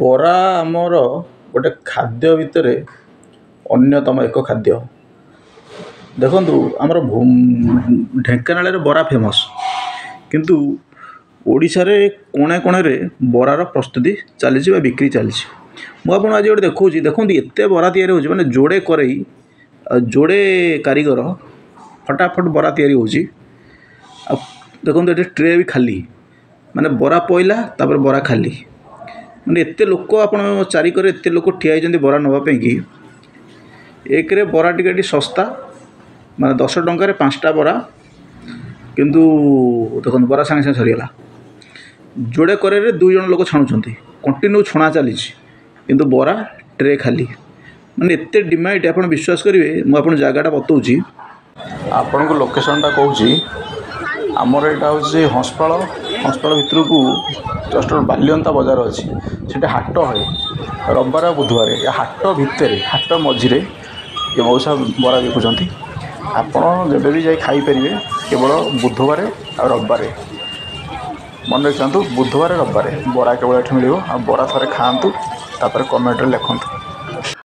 ବରା ଆମର ଗୋଟେ ଖାଦ୍ୟ ଭିତରେ ଅନ୍ୟତମ ଏକ ଖାଦ୍ୟ। ଦେଖନ୍ତୁ, ଆମର ଢେଙ୍କାନାଳରେ ବରା ଫେମସ୍, କିନ୍ତୁ ଓଡ଼ିଶାରେ କୋଣେ କୋଣରେ ବରାର ପ୍ରସ୍ତୁତି ଚାଲିଛି ବା ବିକ୍ରି ଚାଲିଛି। ମୁଁ ଆପଣଙ୍କୁ ଆଜି ଗୋଟେ ଦେଖାଉଛି, ଦେଖନ୍ତୁ ଏତେ ବରା ତିଆରି ହେଉଛି, ମାନେ ଯୋଡ଼େ କରେଇ ଆଉ ଯୋଡ଼େ କାରିଗର, ଫଟାଫଟ ବରା ତିଆରି ହେଉଛି। ଆଉ ଦେଖନ୍ତୁ, ଏଠି ଟ୍ରେ ବି ଖାଲି, ମାନେ ବରା ପଇଲା ତାପରେ ବରା ଖାଲି। ମାନେ ଏତେ ଲୋକ, ଆପଣ ଚାରିକରେ ଏତେ ଲୋକ ଠିଆ ହେଇଛନ୍ତି ବରା ନେବା ପାଇଁକି। ଏକରେ ବରା ଟିକେ ଏଠି ଶସ୍ତା, ମାନେ 10 ଟଙ୍କାରେ 5ଟା ବରା। କିନ୍ତୁ ଦେଖନ୍ତୁ, ବରା ସାଙ୍ଗେ ସାଙ୍ଗେ ସରିଗଲା। ଯୋଡ଼େ କରେଇରେ 2 ଜଣ ଲୋକ ଛାଣୁଛନ୍ତି, କଣ୍ଟିନ୍ୟୁ ଛଣା ଚାଲିଛି, କିନ୍ତୁ ବରା ଟ୍ରେ ଖାଲି। ମାନେ ଏତେ ଡିମାଣ୍ଡ, ଆପଣ ବିଶ୍ୱାସ କରିବେ। ମୁଁ ଆପଣଙ୍କୁ ଜାଗାଟା ବତାଉଛି, ଆପଣଙ୍କୁ ଲୋକେସନ୍ଟା କହୁଛି। ଆମର ଏଇଟା ହେଉଛି ହଂସପାଳ। ହଂସପାଳ ଭିତରକୁ ଜଷ୍ଟ ବାଲିଅନ୍ତା ବଜାର ଅଛି, ସେଠି ହାଟ ହୁଏ ରବିବାର ଆଉ ବୁଧବାର। ଏ ହାଟ ଭିତରେ, ହାଟ ମଝିରେ ଏ ମଉସା ବରା ବିକୁଛନ୍ତି। ଆପଣ ଯେବେ ବି ଯାଇ ଖାଇପାରିବେ, କେବଳ ବୁଧବାର ଆଉ ରବିବାର। ମନେ ରଖିଥାନ୍ତୁ, ବୁଧବାର ରବିବାର ବରା କେବଳ ଏଠି ମିଳିବ। ଆଉ ବରା ଥରେ ଖାଆନ୍ତୁ, ତାପରେ କମେଣ୍ଟରେ ଲେଖନ୍ତୁ।